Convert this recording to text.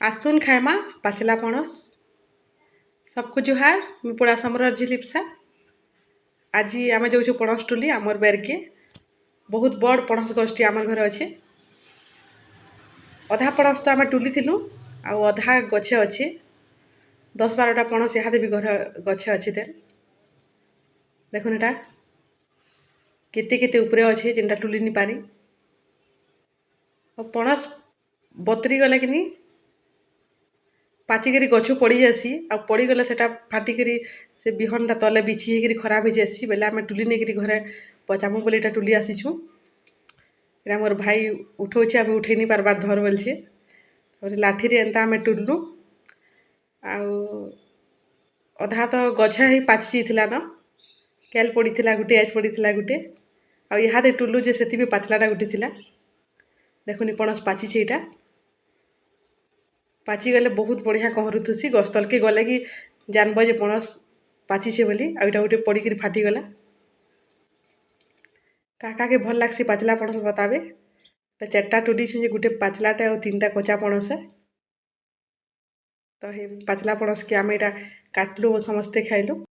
ଆସୁନ୍ ଖାଏମା ପାଚିଲା ପଣସ। ସବକୁ ଜୁହାର। ମୁଇଁ ପୋଡ଼ାସମର ଝିଲିପ୍ସା। ଆଜି ଆମେ ଯାଉଛୁ ପଣସ ଟୁଲି। ଆମର ବେରକେ ବହୁତ ବଡ଼ ପଣସ ଗଛଟି ଆମର ଘରେ ଅଛେ। ଅଧା ପଣସ ତ ଆମେ ଟୁଲିଥିଲୁ, ଆଉ ଅଧା ଗଛେ ଅଛେ। 10-12ଟା ପଣସ ଇହାଦେ ବି ଘରେ ଗଛେ ଅଛି। ତେନ୍ ଦେଖୁନ୍, ଏଟା କେତେ କେତେ ଉପରେ ଅଛେ, ଯେନ୍ଟା ଟୁଲି ନି ପାରି। ଆଉ ପଣସ ବତରି ଗଲେ କିନି ପାଚିକରି ଗଛୁ ପଡ଼ି ଯାଏସି। ଆଉ ପଡ଼ିଗଲେ ସେଟା ଫାଟିକରି ସେ ବିହନଟା ତଲେ ବିଛି ହେଇକରି ଖରାପ ହେଇଯାଏସି। ବେଲେ ଆମେ ଟୁଲି ନେଇକରି ଘରେ ପଚାମୁ ବୋଲି ଏଇଟା ଟୁଲି ଆସିଛୁଁ। ଏଇଟା ମୋର ଭାଇ ଉଠଉଛେ, ଆମେ ଉଠେଇ ନି ପାରବାର୍, ଧର ବୋଲଛେ। ତାପରେ ଲାଠିରେ ଏନ୍ତା ଆମେ ଟୁଲୁ। ଆଉ ଅଧା ତ ଗଛ ହେଇ ପାଚି ଯାଇଥିଲା ନ। କେଲ୍ ପଡ଼ିଥିଲା ଗୁଟେ, ଆଜ୍ ପଡ଼ିଥିଲା ଗୁଟେ। ଆଉ ଇହାଦେ ଟୁଲୁ ଯେ ସେତି ବି ପାଚଲାଟା ଗୁଟେ ଥିଲା। ଦେଖୁନ୍, ଇ ପଣସ ପାଚିଛେ। ଏଇଟା ପାଚିଗଲେ ବହୁତ ବଢ଼ିଆ କହରୁଥୁସି। ଗଛ ତଲକେ ଗଲେ କି ଜାନବ ଯେ ପଣସ ପାଚିଛେ ବୋଲି। ଆଉ ଏଇଟା ଗୋଟେ ପଡ଼ିକିରି ଫାଟିଗଲା। କାହା କାହାକେ ଭଲ୍ ଲାଗ୍ସି ପାଚିଲା ପଣସ, ବତାବେ। ଏଟା ଚାରିଟା ଟୁଲିଛୁଁ ଯେ ଗୋଟେ ପାଚଲାଟେ ଆଉ ତିନିଟା କଚା ପଣସ। ତ ହେ ପାଚଲା ପଣସକେ ଆମେ ଏଇଟା କାଟଲୁ, ସମସ୍ତେ ଖାଇଲୁ।